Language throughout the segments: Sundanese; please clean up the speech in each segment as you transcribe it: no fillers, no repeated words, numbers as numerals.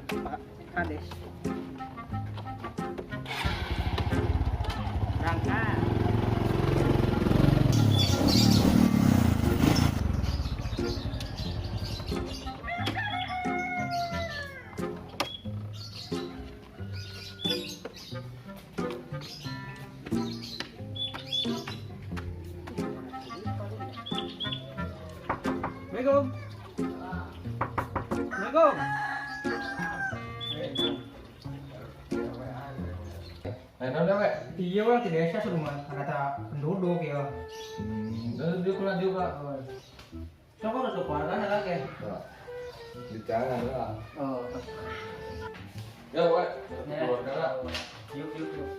Pak Kades. Berangkat. Assalamualaikum. Assalamualaikum. Lain naon we? Iya, orang di desa sudah mah kata penduduk ya. Lalu dia keluar juga. So kok udah keluarga lah ke? Di tangan lah. Oh. Ya, we. Keluarga lah. Yuk, yuk, yuk.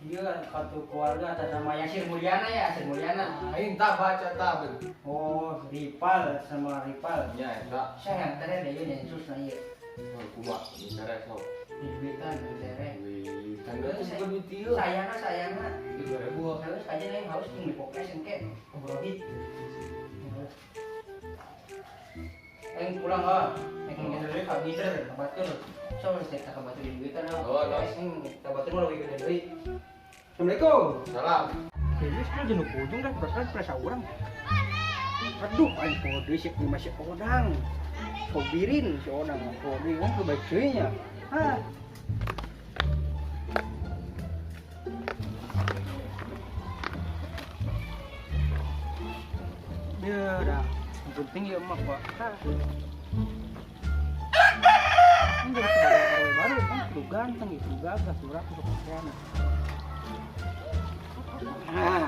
Iya, kartu keluarga atas nama Yasir Mulyana ya, Yasir Mulyana. Aing tak baca tak. Oh, Ripal sama Ripal. Ya, eta. Saya yang tadi deh ini sus na ieu. Oh, kumaha bicara sok. Di duitan, di tere. Wih, kan geus bukan duit ieu. Sayangna, sayangna. 3000. Harus aja nih harus tinggi pokoknya engke obrol. Aing pulang ah. Aing ngider deui ka ngider ka batur. So mesti ka batur di duitan ah. Oh, no. Aing ka batur mah leuwih gede deui. Assalamualaikum. Salam. Jadi sekarang jenuh ujung dah perasaan perasa orang. Aduh, aing kode sih masih odang. Sobirin si odang, kode kan kebaik seunya. Hah. Ya dah, yang penting ya emak pak. Hah. Ini jadi kebaran baru kan, kudu ganteng gitu, gagah, kudu rapi, kudu pakaian. Ah.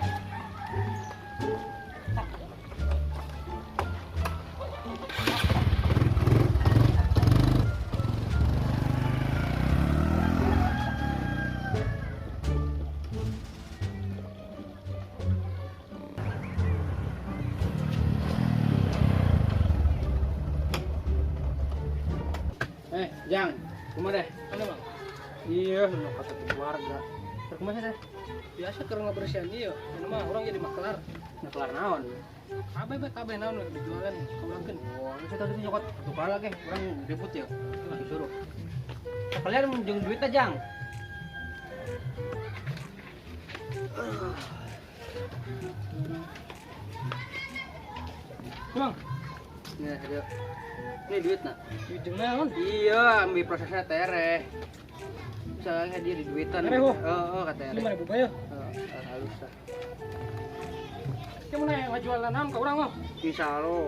Jang, kumaha deh? Mana bang? Iya, nu kata keluarga. Terus kumaha deh? Biasa keur ngabersihan ieu, ini mah orang jadi makelar. Makelar naon? Kabeh bae kabeh naon dijualan kaulangkeun. Oh, nu tadi nyokot tukar lagi, urang ribut ya. Disuruh. Kalian jeung duit aja, Jang. Bang. Nih, ada. Ini duit nak. Duit jeung naon? Iya, ambil prosesnya tereh. Misalnya dia di duitan. Tereh, oh. Oh, kata tereh. 5.000 bae. Oh, halus lah. Kamu nih ngajualan naon ka urang mah? Insyaallah.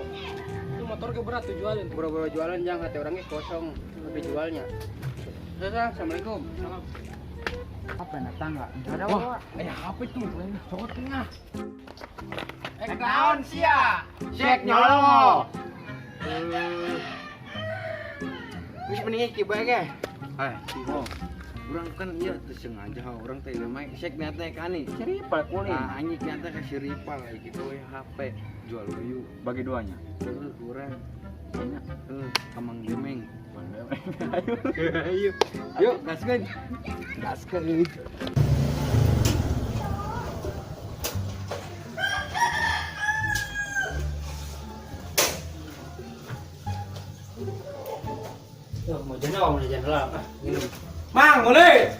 Itu motor ge berat tuh jualin. Boro-boro jualan jang hati orangnya kosong, lebih jualnya. Sudah, assalamualaikum. Salam. Apa datang enggak? Ada Wah, apa itu? Cokot tengah. Ek naon sia? Sek nyolong. Wis mending iki bae ge. Eh, Timo. Urang kan ieu teu sengaja urang teh ieu mah sek niatna ka ni. Si Ripal kuning. Nah, anjing niatna ka si Ripal gitu we HP jual uyu. Bagi duanya. Heuh, urang. Banyak heuh ka Mang Demeng. Ayo. Ayo. Yuk, gaskeun. Gaskeun. Tuh, mau jenah, mau jenah lah. Ah, minum. Mang, boleh.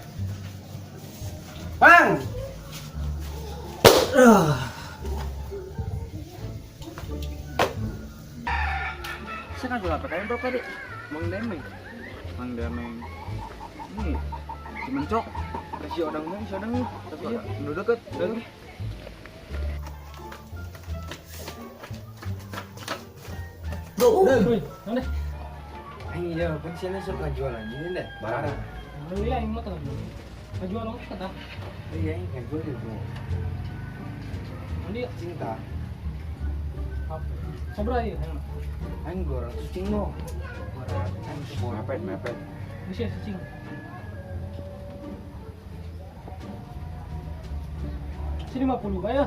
Mang. Saya kan jual apa kalian berapa tadi? Mang Demeng. Mang Demeng. Ini cuman cok. Kasih odang dong, si odang nih. Tapi ya, udah deket. Udah. Wih, mana? Iya, kan sini suka jualan ini deh. Barang. Beli aing mah teu ngajual. Ngajual dong kata. Iya, ini ngajual itu. Nanti Cinta. apa? Sobra ieu hayang. Aing 200 cing no. 200. Mepet, mepet. Geus ya cing. Si 50 bae ya.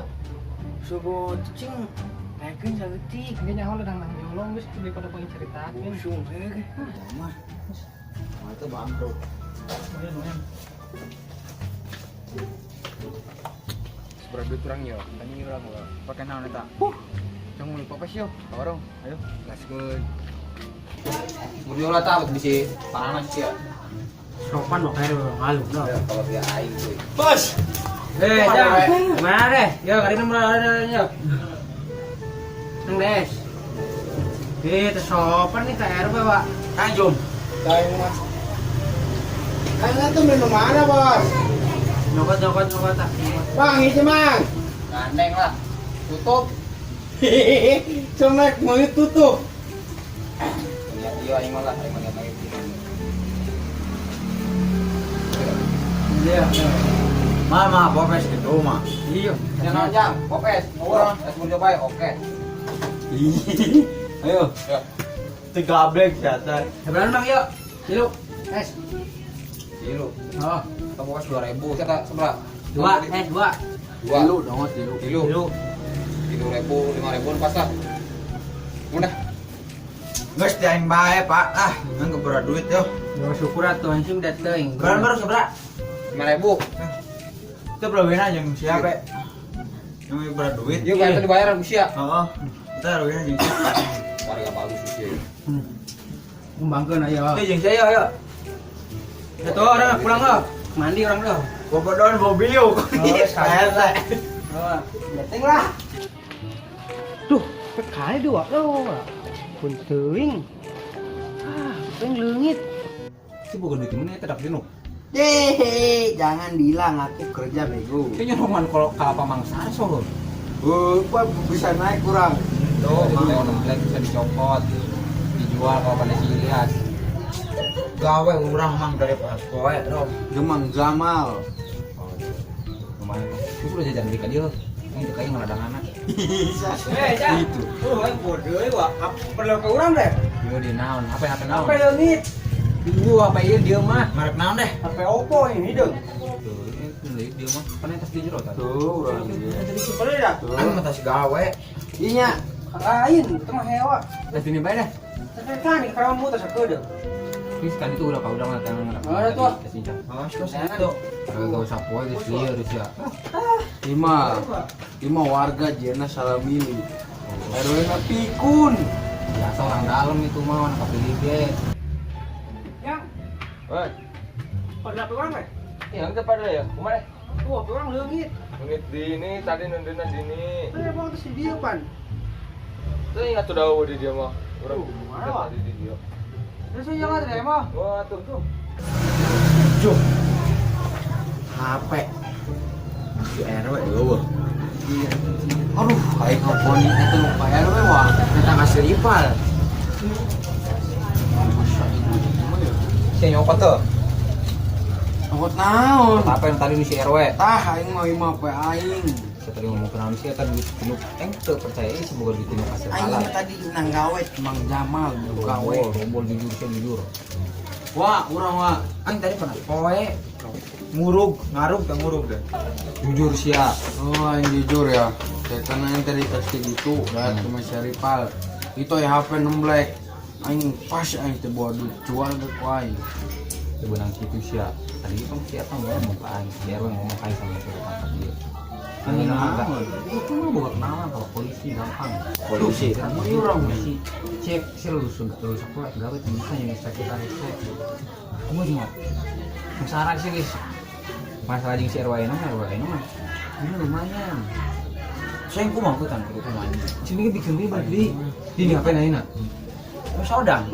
Sobo cing. Naikeun saeutik. Ge nyaho ledang nang nyolong geus daripada pengen caritakeun. Busung heuh. Mah. Mah itu bangkrut. Lumayan, lumayan. Seberapa duit kurang ya? Tadi urang gua. Pakai naon eta? Jangan lupa pas yo, ka warung. Ayo. Gaskeun. Murjola takut bisi panas ya. Sopan kok kayak malu no. Kalau dia aing cuy. Bos. Jang. Mana deh? Yo, kali ini mulai yo. Nang Des. Sopan nih kayak RW, Pak. Tanjung. Kayak Mas. Kayaknya tuh minum mana, Bos? Nyokot. Bang, isi, Mang. Gandeng lah. Tutup. Cemek mau tutup. Lihat dia aing malah, aing malah main. Iya. Mama, popes gitu mah. Iya. Jangan jang, popes. Urang es murjo bae, oke. Ayo. Ya. Tiga blek siapa? Seberapa Bang, yuk. Tilu. Es. Tilu. Oh, popes 2000, kita seberapa? Dua. Tilu dong, tilu. Tilu. 3.000, 5.000 pas lah. Udah. Geus diaing bae, Pak. Ah, ngan keberat duit yo. Ya syukur atuh anjing dat teuing. Baru seberapa? 5.000. Itu berapa jeung siapa? Yang berat duit. Iya, bayar dibayar usia. Heeh. Kita ruginya jeung siapa? Warga bagus usia. Kumbangkeun ayo. Jeung saya ayo. Atuh orang pulang lo. Mandi orang lo. Bobodon bobiu. Saya. Oh, dateng lah. Duh, kali dua lo. Pun teuing. Ah, teuing leungit. Itu bukan duit mana eta dak dinu. Hehehe, jangan bilang aku kerja bego. Kayaknya roman kalau kalapa mangsa so. Gua bisa naik kurang. Tuh, mang black bisa dicopot, dijual kalau pada si Ilyas. Gawe urang mang dari pas poe, dong. Gemang Jamal. Oh, lumayan. Itu sudah jajan di dia. Ini tuh kayaknya ngeladangan. Itu. Aing bodoh wah. Perlu ke urang deh. Yo di naon? Apa HP naon? Apa leungit? Tunggu apa iya dia mah? Merek naon deh? HP Oppo ini dong. Tuh, ini dia mah. Kan tas di jero tadi. Tuh, urang. Jadi super dah. Kan mah tas gawe. Iya. Lain, itu mah hewa. Tas ini bae dah. Kan keramu tas aku deh. Ini sekali itu udah kau udah nggak tahu. Oh, tuh. Tas ini. Oh, itu. Gak usah poe geus lieur sia. Lima warga jena salah milih. RW-na pikun. Biasa orang dalam itu mah anak kapilih ge. Yang. Woi. Pada HP orang deh? Iya, kita pada ya. Kumaha deh? Tuh, HP orang leungit. Leungit di ini tadi nunduna di ini. Bang terus di dia pan. Tuh ingat tuh dawo di dia mah. Urang tadi di dia. Terus jangan deh mah. Wah, tuh tuh. Juh. HP. Si RW eueuh. Iya. Aduh, aing ngopon eta nu Pak RW wah, eta ngasih rival. Si nyokot tuh. Nyokot naon? Apa yang tadi si RW? Tah aing mah imah poe aing. Saya tadi ngomong kenal sih eta duit nu eng teu percaya sih boga duit nu hasil halal. Aing tadi nang gawe Mang Jamal nu gawe. Rombol jujur sih jujur. Wah, urang wah. Aing tadi pernah poe ngurug, ngarug teh ngurug deh. Jujur sia. Oh, aing jujur ya. Saya kan aing tadi tes kayak gitu, lihat cuma si rival. Itu ya HP nemblek. Aing pas aing teh bawa duit jual ke ku aing. Teu beunang kitu sia. Tadi kan siapa ngomong ke aing, si RW ngomong ke aing sama si tangkap dia. Aing enggak. Itu mah boga kenalan kalau polisi gampang. Polisi. Kamu orang polisi. Cek si lulus sekolah gawe teu bisa yang sakit arese. Kamu juga. Masalah sih guys. Masalah jeung si RW mah RW mah. Ini lumayan. Saya kumaha ku tan kudu kumaha. Sini bikin beli beli. Di HP na. Terus odang.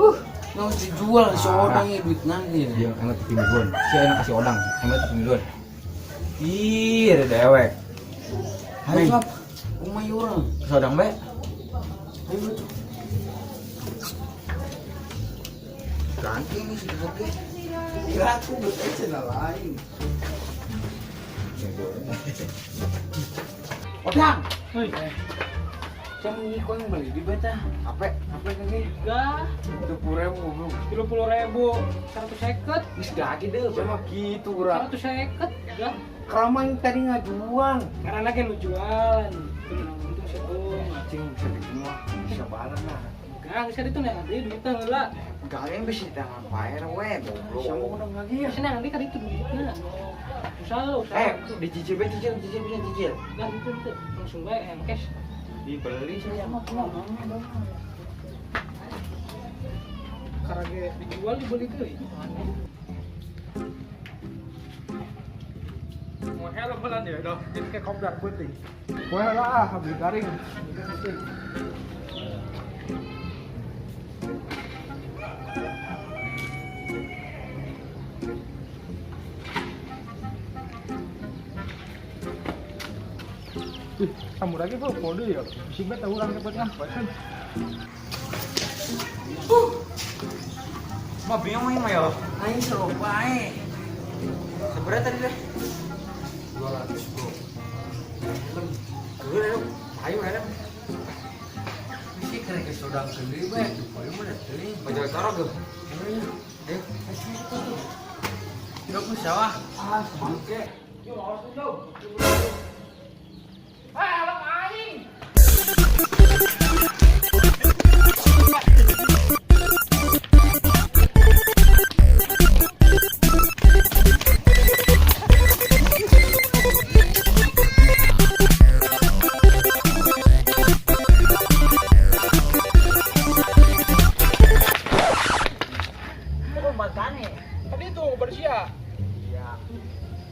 Mau dijual si odang ya duit nanti. Dia enak TV duluan. Si enak kasih odang, enak TV duluan. Ih, ada dewek. Ayo sob, Umay urang. sodang bae. Ayo tuh. Ganti nih si oke. Kira aku betul cenah lain. Odang. Hei. Saya ngikut yang beli di beta. HP, HP kaki. Enggak. 30.000 goblok. 30.000, 150. geus gage deh. Sama gitu urang. 150. Enggak. Keramang tadi ngajual. Karena kan lu jualan. Untung sih om. Cing bisa semua bisa balas lah. Enggak, bisa itu nih ada duitnya heula. Kalian bisa tangan Pak RW goblok. Sama udah lagi ya. Bisa nanti kan itu duitnya. Usaha, usaha. Dicicil bae, cicil, cicil bisa cicil. Enggak itu langsung bae yang cash. Dibeli saya Karena ge dijual dibeli deui. Mau helm belan ya dah. Jadi kayak kopdar putih. Boleh lah, beli garing. Putih. Ih, samurai ge kode ya. Bising bet urang cepet ngah, kan. Mah bingung aing mah ya. Aing seru bae. Seberapa tadi deh? 200 bro. Helm. Gue helm. Ayo helm. Sih keren ke sodang sendiri bae, paling mana teuing. Bajal torok ge. Ayo. Yo ku sawah. Ah, semangke. Yo, awas tuh, Ah, helm aing. Itu matane. Tadi itu bersih ya. Iya.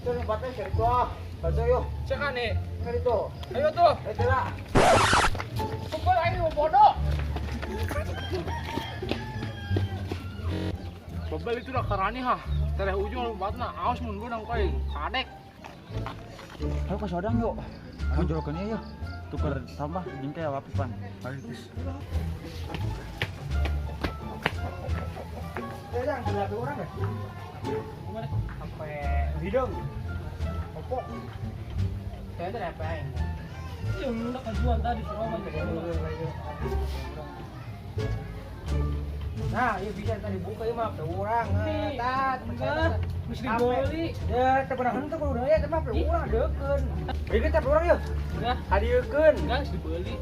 Itu tempatnya seri gua. Baca yuk. Cek aneh. Kan itu. Ayo tuh. Eh, tidak. Pukul aing mau bodoh. Bebel itu udah karani ha. Tereh ujung lu batna awas mun benang koy. Sadek. Ayo ke sodang yuk. Ayo jorokannya yuk. Tukar tambah jeung kayak wapi pan. Ayo tis. Eh, Dang, beli HP orang ya? Gimana? Sampai hidung. Oppo. Saya ada HP aing. Iya, udah kejual tadi suruh aja. Nah, iya bisa tadi buka ya mah HP orang. Nih, Tat, enggak. Mesti dibeli. Ya, teu pernah henteu kalau udah ya teh mah HP urang deukeun. Beli teh urang yeuh. Udah, Hadiekeun. enggak mesti dibeli.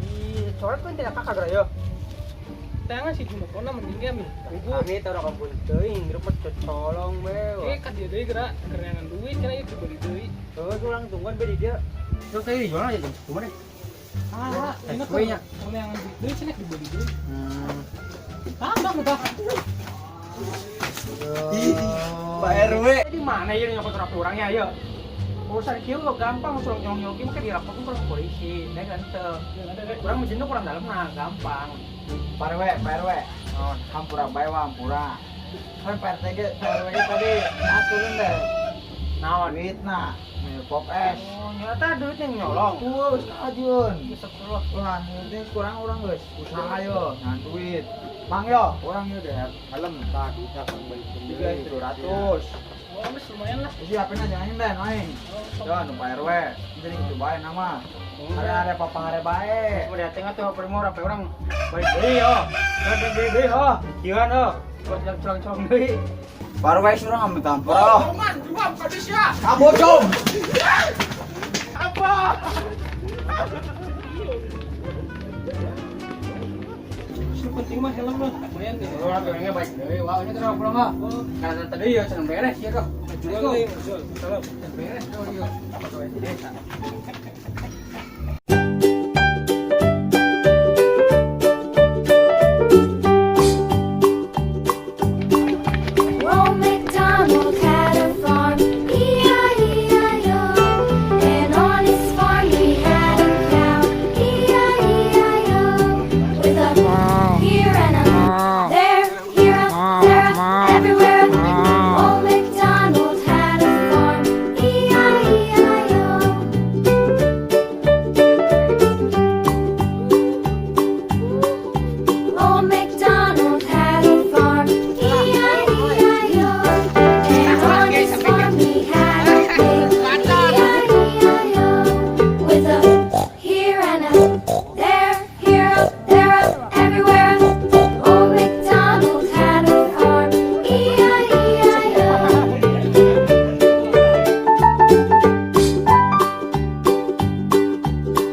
Ih, coret pun tidak kakak geura yeuh. Tangan sih cuma kona mending ge mi. Kami teh urang kampung teuing, hirup mah colong we. Eh, kan dia deui geura kerenangan duit cenah ieu dibeli deui. Tuh, urang tungguan be di dia. Terus tadi dijual aja jam 10 deh. Ah, ini kuenya. kerenangan duit deui cenah dibeli deui. Ah, bang, udah. Pak RW. Di mana ya nyokot rapi orangnya ya? Urusan kieu lo gampang urusan nyong-nyongki mungkin dilaporkan ke polisi, dan kan teu. Kurang mesinnya kurang dalam nah gampang. Pak RW, Pak RW. Oh, hampura bae wa hampura. Kan Pak RT ge, Pak RW ge tadi aturin deh. Naon? Duitna, mie pop es. Oh, nyata duit yang nyolong. Tuh, geus kajeun. Astagfirullah. Ulah, ini kurang orang geus. Usaha yo, ngan duit. Mang yo, orang yo deh helm. Tah, duitnya kan balik Tiga 300. Oh, wis lumayan lah. Isi HP-nya jangan deh, main. Yo, nu Pak RW. Jadi gitu bae nama. Are-are papang are bae. Mau dateng atuh primo rapi orang balik deui yo. Balik deui yo. Kieuan yo. Buat colong-colong deui. Pak RW surang ambil tampar. Oh, Roman, juam kadisya. kabur, Jom. Apa? Yang penting mah helm lah, lumayan deh. Orang orangnya baik deui. Wah, ini terus pulang ah. Karena tadi ya seneng beres ya kok. Jual deui, jual. Salam. Beres tuh yo. Apa tuh desa.